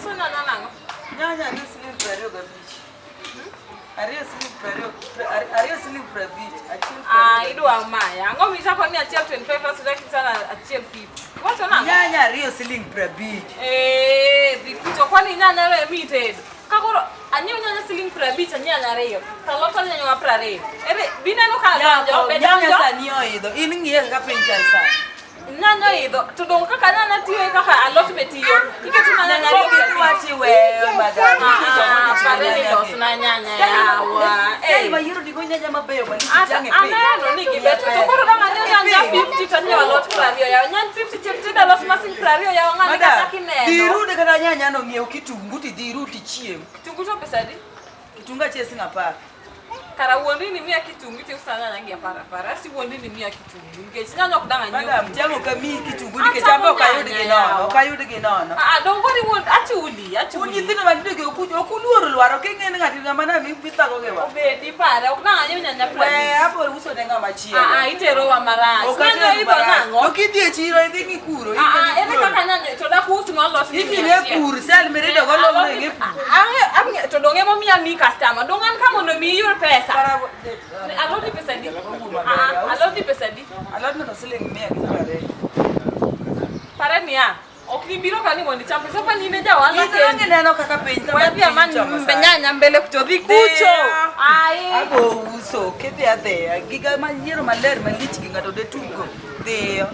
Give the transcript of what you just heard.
Iuso nyanya nang'o? Nyanya ni siling 25. Ariyo siling 20, ariyo siling 50, achiel. Ah, idwa maya. Ang'o michako ni achiel 25 asto ichako isana achiel 50. Iwacho nang'o? Nyanya ariyo siling 50. Eh, dhi kucho kwani nyanya no ema itedo. Ka koro anyiew nyanya siling 50 anyiew nyanya ariyo. To alot anyiew nyanya 20. Ere bineno ka donjo, be Nyanya donjo? sani oidho. In ng'iye kaka piny chal sani. Nyanya oidho to dong kaka nyanya tiyo e kaka alot be tiyo. Iketo na nyanya ariyo Kok idwa tiweyo madam. Ah, pare ni losna nyanya yawa. Sani Eh. mayiero digo nyanya mabeyo malich Ata jange piny. aneno ni gibecho to koro dang' anyiew nyanya 50 to anyiew alot 20 yawa. Nyany 50 chieng' tedo alot ma siling 20 yawa ng'ani Madam, kata dhi kineno. irude kata nyanya no ng'iew kitungu tidhi irud tichiem. Kitungu to pesa adi? Kitungu achiel siling 10. Kara wuondi ni miya kitungu tiuso nyanya gi apar apar. Asi wuondi ni miya kitungu nikech nyanya ok dang' anyiew. Madam, tiang' ok amiyi kitungu nikech Achamo an be ok ayud gi nyanya nono, yawa. ok ayud gi nono. Ah, dong koro iwuond achuli, Un achuli. nyithindo matindo gi ok ok uluoro lwar, ok ing'e ni ng'ati ng'ama nami ithago gi wa. Obedi pare, ok dang' anyiew nyanya We 50. abo uso ne ng'ama chielo. Ah, ah, iterowa marach. Ok Nyanya ateru oidho marach. nang'o? To kidhi e chiro idhi ng'i kuro. Ah, ah, ere kaka nyanya to dak usnwa alot ni Idhi mia ne achiel. pur, sel mirido go Alot long'no ni- ing'e pur. Ang'e- ang'e- to dong' emomiyo amiyi customer. Dong' an ka mondo mi iyud pesa. Alot ni pesa adi? Ah, ah, alot ni pesa adi? Alot no to siling 120. Pare niya, ok nibiro ka ni mondo icham pesa pa ni ne ja ohala In dong' kendi. ineno kaka piny kama Wadhi piny amany chomo mbe sani. nyanya mbele kucho dhi kucho. Dhiyo. Ai. Abo uso, kidhi adhiya, giga mayiero maler malich gi ng'ato de tugo. Dhiyo.